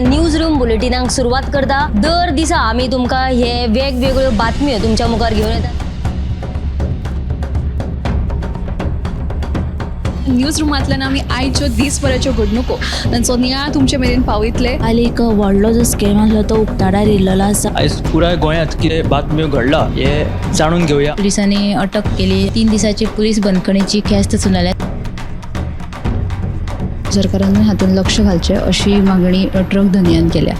News room बुलेटिनाक सुरवात करता. दर दिसा आमी तुमकां हे वेगवेगळ्यो बातम्यो तुमच्या मुखार घेवन येता. न्यूज रुमांतल्यान आमी आयच्यो दीसभराच्यो घडणुको तांचो नियाळ तुमचे मेरेन पावयतले. काल एक व्हडलो जो स्कॅम आसलो तो उक्ताडार येयल्लो आसा. आयज पुराय गोंयांत कितें बातम्यो घडला हे जाणून घेवया. पुलिसांनी अटक केली. 3 दिसाची पुलीस बंदखणीची ख्यास्त सुनायल्या. सरकारान हातूंत लक्ष घालचें अशी मागणी ट्रक धनयान केल्या.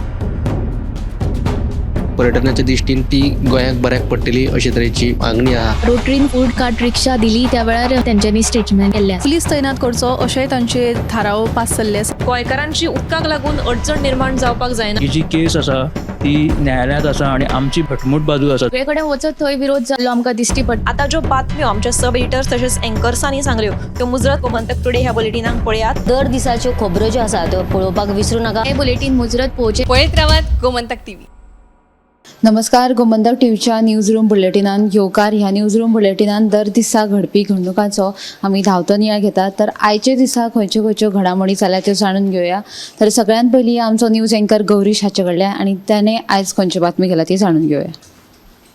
पर्यटनाच्या दृश्टीन ती गोंयाक बऱ्याक पडटली अशे तरेची मागणी आहा. रोटरीन फूड कार्ट रिक्षा दिली त्या वेळार तेंच्यांनी स्टेटमेंट केल्लें आसा. पुलीस तैनात करचो अशेंय तांचे थाराव पास जाल्ले आसा. गोंयकारांची उदकाक लागून अडचण निर्माण जावपाक जायना. ही जी केस आसा ती न्यायालयांत आसा आनी आमची घटमूट बाजू आसा. सगळे कडेन वचत थंय विरोध जाल्लो आमकां दिश्टी पडटा. आतां ज्यो बातम्यो आमच्या सब एडिटर्स तशेंच एंकर्सांनी सांगल्यो त्यो मुजरत गोमंतक टुडे ह्या बुलेटिनाक पळयात. दर दिसाच्यो खबरो ज्यो आसा त्यो पळोवपाक विसरू नाका. हे बुलेटीन मुजरत पळोवचें. पळयत रावात गोमंतक टीव्ही. नमस्कार, गोमंतक टीव्हीच्या न्यूज रूम बुलेटिनान येवकार. ह्या न्यूज रूम बुलेटिनान दर दिसा घडपी घडणुकांचो आमी धांवतो नियाळ घेतात. तर आयचे दिसा खंयच्यो खंयच्यो घडामोडी जाल्या त्यो जाणून घेवया. तर सगळ्यांत पयलीं आमचो न्यूज एंकर गौरीश हाचे कडल्यान आनी ताणें आयज खंयची बातमी केल्या ती जाणून घेवया.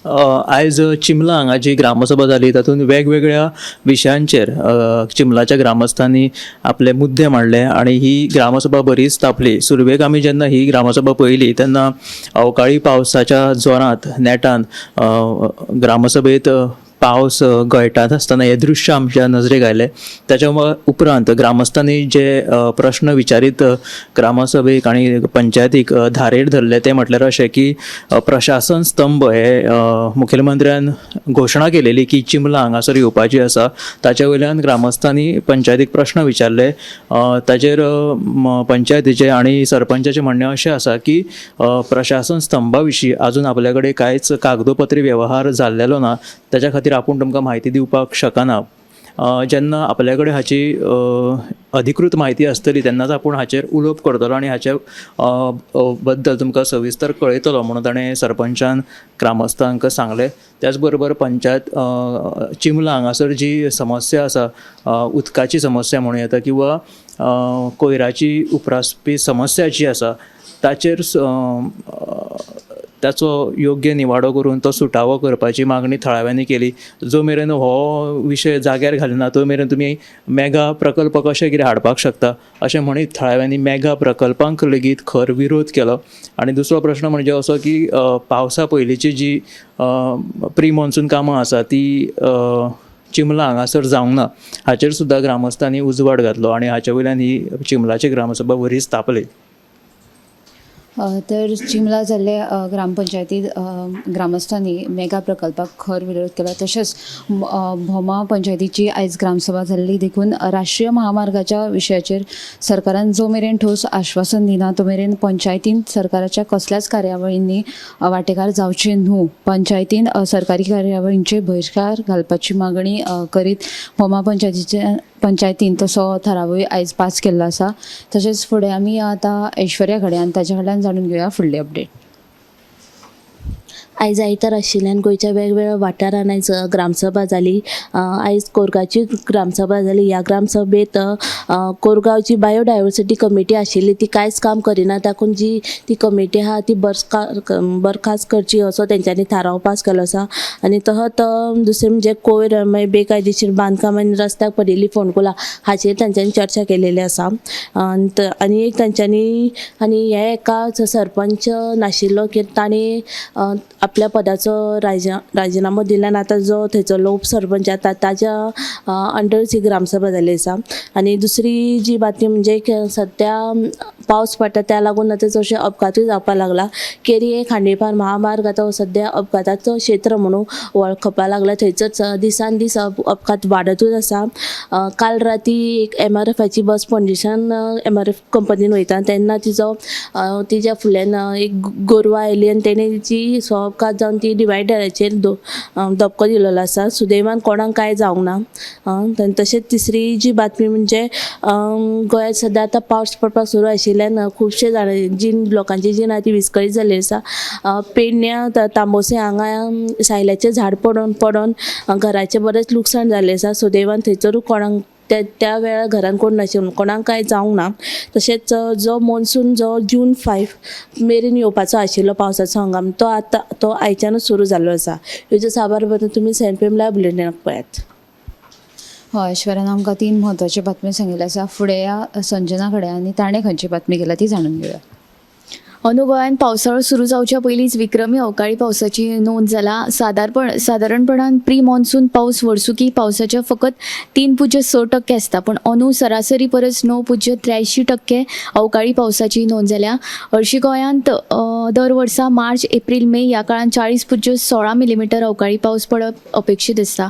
आयज चिमला हांगा जी ग्रामसभा जाली तातूंत वेगवेगळ्या विशयांचेर चिमलाच्या ग्रामस्थांनी आपले मुद्दे मांडले आनी ही ग्रामसभा बरीच तापली. सुरवेक आमी जेन्ना ही ग्रामसभा पळयली तेन्ना अवकाळी पावसाच्या जोरांत नेटान ग्रामसभेंत पावस गळटात आसतना हें दृश्य आमच्या नजरेक आयलें. ताच्या उपरांत ग्रामस्थांनी जे प्रश्न विचारीत ग्रामसभेक आनी पंचायतीक धारेर धरले ते म्हटल्यार अशें की प्रशासन स्तंभ हे मुखेलमंत्र्यान घोशणा केलेली की चिमला हांगासर येवपाची आसा. ताच्या वयल्यान ग्रामस्थांनी पंचायतीक प्रश्न विचारले. ताचेर पंचायतीचें आनी सरपंचाचें म्हणणें अशें आसा की प्रशासन स्तंभा विशीं आजून आपल्या कडेन कांयच कागदोपत्री वेव्हार जाल्लेलो ना, ताच्या खातीर आपूण तुमकां म्हायती दिवपाक शकना. जेन्ना आपल्या कडेन हाची अधिकृत म्हायती आसतली तेन्नाच आपूण हाचेर उलोवप करतलो आनी हाचे बद्दल तुमकां सविस्तर कळयतलो म्हणून ताणें सरपंचान ग्रामस्थांक सांगलें. त्याच बरोबर पंचायत चिमला हांगासर जी समस्या आसा, उदकाची समस्या म्हणूं येता किंवा कोयराची उप्रासपी समस्या जी आसा ताचेर ताचो योग्य निवाडो करून तो सुटावो करपाची मागणी थळाव्यांनी केली. जो मेरेन हो विशय जाग्यार घालिना तो मेरेन तुमी मेगा प्रकल्प कशे कितें हाडपाक शकता अशें म्हणीत थळाव्यांनी मेगा प्रकल्पांक लेगीत खर विरोध केलो. आनी दुसरो प्रश्न म्हणजे असो की पावसा पयलींची जी प्री मॉन्सून कामां आसा ती चिमला हांगासर जावंक ना हाचेर सुद्दां ग्रामस्थांनी उजवाड घातलो आनी हाचे वयल्यान ही चिमलाची ग्रामसभा बरीच तापली. तर चिमला जाल्ले ग्रामपंचायतीत ग्रामस्थांनी मेगा प्रकल्पाक खर विरोध केला. तशेंच भोमा पंचायतीची आयज ग्रामसभा जाल्ली देखून राष्ट्रीय महामार्गाच्या विशयाचेर सरकारान जो मेरेन ठोस आश्वासन दिना तो मेरेन पंचायतीन सरकाराच्या कसल्याच कार्यावळींनी वांटेकार जावचें न्हू. पंचायतीन सरकारी कार्यावळींचेर बहिश्कार घालपाची मागणी करीत भोमा पंचायतीन तसो थारावूय आयज पास केल्लो आसा. तशेंच फुडें आमी आतां ऐश्वर्या कडेन आनी ताच्या कडल्यान जाणून घेवया फुडली अपडेट. आयज आयतार आशिल्ल्यान गोंयच्या वेगवेगळ्या वाठारांत आयज ग्रामसभा जाली. आयज कोरगांवची ग्रामसभा जाली. ह्या ग्रामसभेंत कोरगांवची बायोडायवर्सिटी कमिटी आशिल्ली ती कांयच काम करिना, तातूंत जी ती कमिटी आहा ती बरखास्त करची असो तेंच्यांनी थाराव पास केलो आसा. आनी तसोच दुसरें म्हणजे कोयर मागीर बेकायदेशीर बांदकाम आनी रस्त्याक पडिल्ली फोंडकुलां हाचेर तेंच्यांनी चर्चा केलेली आसा. आनी एक तेंच्यांनी आनी हे एका सरपंच नाशिल्लो की ताणें आपल्या पदाचो राजिनामो दिल्यान आतां जो थंयचो लोप सरपंच आतां ताच्या अंडर ही ग्रामसभा जाल्ली आसा. आनी दुसरी जी बातमी म्हणजे सद्या पावस पडटा त्या लागून आतां चडशे अपघातूय जावपाक लागला. केरी खांडेपार महामार्ग आतां सद्या अपघाताचो क्षेत्र म्हणून वळखपाक लागला. थंयसरच दिसान दीस अपघात वाडतूच आसा. काल राती एक एमआरएफाची बस पणजेच्यान एमआरएफ कंपनीन वयता तेन्ना तिजो तिज्या फुडल्यान एक गोरवां आयली आनी तेणें तिची सो अपघात जावन ती डिवायडराचेर धपको दिलेलो आसा. सुदैवान कोणाक कांय जावंक ना. तशेंच तिसरी जी बातमी म्हणजे गोंयांत सद्या आतां पावस पडपाक सुरू आशिल्ल्यान खुबशे जाण जी लोकांची जीण आहा ती विस्कळीत जाल्ली आसा. पेडण्या तांबोसे हांगा सायल्याचें झाड पडोन पडोन घराचें बरेंच लुकसाण जाल्लें आसा. सुदैवान थंयसरूय कोणाक त्या त्या वेळार घरान कोण नाशिल्लो, कोणाक कांय जावंक ना. तशेंच जो मॉन्सून जो जून 5 मेरेन येवपाचो आशिल्लो पावसाचो हंगाम तो आतां तो आयच्यानूच सुरू जाल्लो आसा. ह्यो ज्यो साबार बातम्यो तुमी 7 PM live बुलेटिनाक पळयात. हय, ऐश्वर्यान आमकां तीन म्हत्वाच्यो बातम्यो सांगिल्ल्यो आसा. फुडें या संजना कडेन आनी ताणें खंयची बातमी केल्या ती जाणून घेवया. अंदू गोंयांत पावसाळो सुरू जावच्या पयलींच विक्रमी अवकाळी पावसाची नोंद जाला. सादारणपणान प्री मॉन्सून पावस वर्सुकी पावसाच्या फकत 3.6% आसता, पूण अंदू सरासरी परस 9.83% अवकाळी पावसाची नोंद जाल्या. हरशीं गोंयांत दर वर्सा मार्च, एप्रील, मे ह्या काळांत 40.16 मिलीमिटर अवकाळी पावस पडप अपेक्षीत आसता,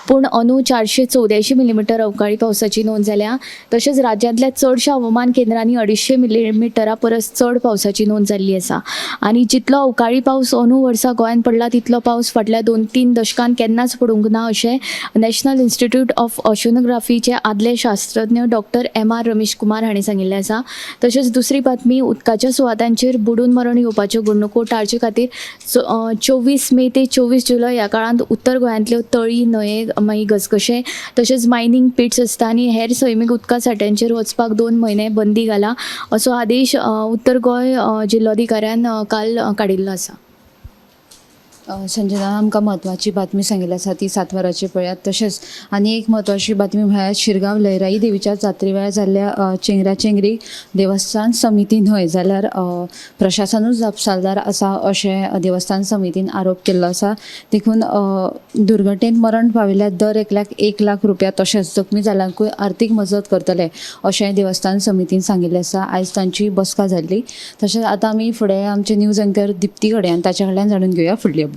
पूण अंदू 484 मिलीमिटर अवकाळी पावसाची नोंद जाल्या. तशेंच राज्यांतल्या चडश्या हवामान केंद्रांनी 250 मिलीमिटरा परस चड पावसाची नोंद जाल्ली आसा आनी जितलो अवकाळी पावस अंदू वर्सा गोंयांत पडला तितलो पावस फाटल्या 2-3 दशकांत केन्नाच पडूंक ना, अशें नॅशनल इन्स्टिट्यूट ऑफ ओशनोग्राफीचे आदले शास्त्रज्ञ डॉक्टर एम.आर. रमेश कुमार हांणी सांगिल्लें आसा. तशेंच दुसरी बातमी, उदकाच्या सुवातांचेर बुडून मरण येवपाच्यो घडणुको टाळचे खातीर 24 मे ते 24 जुलय ह्या काळांत उत्तर गोंयांतल्यो तळी, न्हंये, मागीर घसघशे तशेंच मायनींग पिट्स आसता आनी हेर सैमीक उदका साठ्यांचेर वचपाक 2 म्हयने बंदी घाला, असो आदेश उत्तर गोंय जिल्लोधिकाऱ्यान काल काडिल्लो आसा. संजनान आमकां म्हत्वाची बातमी सांगिल्ली आसा, ती 7 वरांचेर पळयात. तशेंच आनी एक म्हत्वाची बातमी म्हळ्यार शिरगांव लयराई देवीच्या जात्रे वेळार जाल्ल्या चेंगराचेंगरी देवस्थान समिती न्हय जाल्यार प्रशासनूच जापसालदार आसा अशें देवस्थान समितीन आरोप केल्लो आसा. देखून दुर्घटनेंत मरण पाविल्ल्या दर एकल्याक 1 लाख रुपया तशेंच जखमी जाल्ल्यांकूय आर्थीक मजत करतले अशें देवस्थान समितीन सांगिल्लें आसा. आयज तांची बसका जाल्ली. तशेंच आतां आमी फुडें आमचे न्यूज एंकर दिप्ती कडेन, ताच्या कडल्यान जाणून घेवया फुडली अपडेट.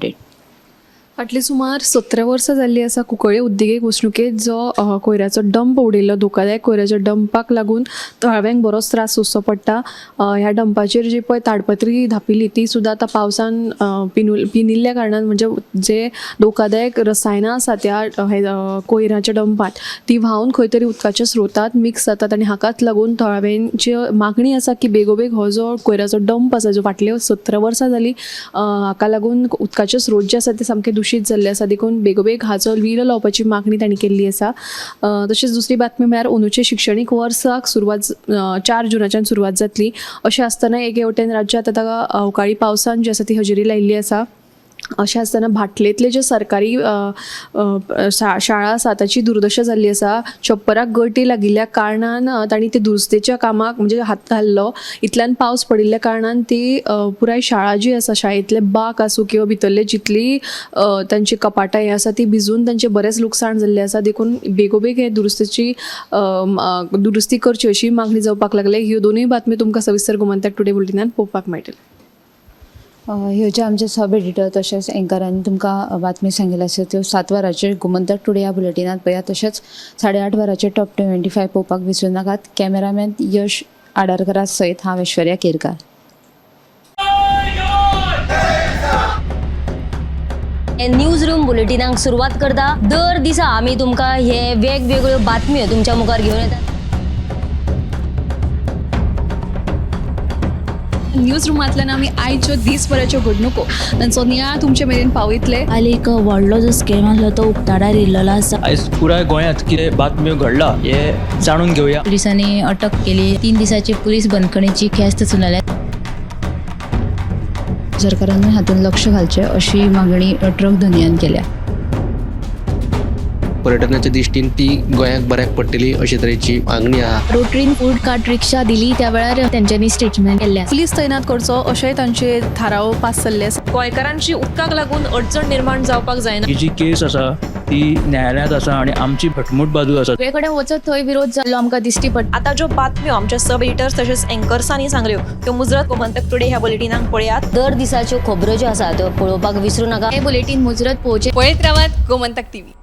फाटलीं सुमार 17 वर्सां जाल्लीं आसा, कुंकळ्ळे उद्देगीक वसणुकेंत जो कोयराचो डंप उडयल्लो, धोकादायक कोयराच्या डंपाक लागून थळाव्यांक बरोच त्रास सोंसचो पडटा. ह्या डंपाचेर जी पळय ताडपत्री धापिल्ली ती सुद्दां आतां पावसान पिनिल्ल्या कारणान, म्हणजे जे धोकादायक रसायनां आसा त्या कोयराच्या डंपात ती व्हांवन खंय तरी उदकाच्या स्रोतांत मिक्स जातात आनी हाकाच लागून थळाव्यांची मागणी आसा की बेगोबेग हो जो कोयराचो डंप आसा, जो फाटल्यो 17 वर्सां जालीं, हाका लागून उदकाचे स्रोत जे आसा ते सामके दुशीत जाल्ले आसा, देखून बेगोबेग हाचो विलो लावपाची मागणी तांणी केल्ली आसा. तशेंच दुसरी बातमी म्हळ्यार अंदूचे शिक्षणीक वर्साक सुरवात 4 जुनाच्यान सुरवात जातली. अशें आसतना एके वटेन राज्यांत आतां अवकाळी पावसान जी आसा ती हजेरी लायिल्ली आसा. अशें आसतना भाटलेंतले जे सरकारी शाळा आसा ताची दुर्दशा जाल्ली आसा. छप्पराक गळटी लागिल्ल्या कारणान तांणी ते दुरुस्तेच्या कामाक म्हणजे हात घाल्लो, इतल्यान पावस पडिल्ल्या कारणान ती पुराय शाळा जी आसा, शाळेंतले बाक आसूं किंवा भितरले जितली तांची कपाटां हें आसा ती भिजून तांचें बरेंच लुकसाण जाल्लें आसा. देखून बेगोबेग हे दुरुस्तेची दुरुस्ती करची अशी मागणी जावपाक लागल्या. ह्यो दोनूय बातम्यो तुमकां सविस्तर गोमंतक टुडे बुलेटिनान पळोवपाक मेळटल्यो. ह्यो ज्यो आमचे सब एडिटर तशेंच एंकरांनी तुमकां बातमी सांगिल्ली आसा त्यो 7 वरांचेर गोमंतक टुडे ह्या बुलेटिनात पळयात. तशेंच 8:30 वरांचेर टॉप 25 पळोवपाक विसरूं नाकात. कॅमेरामॅन यश आडारकरा सयत हांव ऐश्वर्या केरकार. न्यूज रूम बुलेटिनाक सुरवात करता. दर दिसा आमी तुमकां हे वेगवेगळ्यो बातम्यो तुमच्या मुखार घेवन येतात. न्यूज रुमांतल्यान आमी आयच्यो दीसभराच्यो घडणुको तांचो नियाळ तुमचे मेरेन पावयतले. काल एक व्हडलो जो स्कॅम आसलो तो उक्ताडार येयल्लो आसा. आयज पुराय गोंयांत कितें बातम्यो घडला हे जाणून घेवया. पोलिसांनी अटक केली. 3 दिसाची पोलीस बंदखणीची ख्यास्त सुनावल्या. सरकारानूय हातूंत लक्ष घालचें अशी मागणी ट्रक धनयान केल्या. पर्यटनाच्या दृश्टीन ती गोंयाक बऱ्याक पडटली अशे तरेची मागणी आहा. रोटरीन फूड कार्ट रिक्षा दिली त्या वेळार तेंच्यांनी स्टेटमेंट केल्लें आसा. पुलीस तैनात करचो अशेंय तांचे थाराव पास जाल्ले आसा. गोंयकारांची उदकाक लागून अडचण निर्माण जावपाक जायना. ही जी केस आसा ती न्यायालयांत आसा आनी आमची घटमूट बाजू आसा. सगळे कडेन वचत थंय विरोध जाल्लो आमकां दिश्टी पडटा. आतां ज्यो बातम्यो आमच्या सब एडिटर्स तशेंच एंकर्सांनी सांगल्यो त्यो मुजरत गोमंतक टुडे ह्या बुलेटिनाक पळयात. दर दिसाच्यो खबरो ज्यो आसा त्यो पळोवपाक विसरूं नाका. हें बुलेटीन मुजरत पळोवचें. पळयत रावात गोमंतक टीव्ही.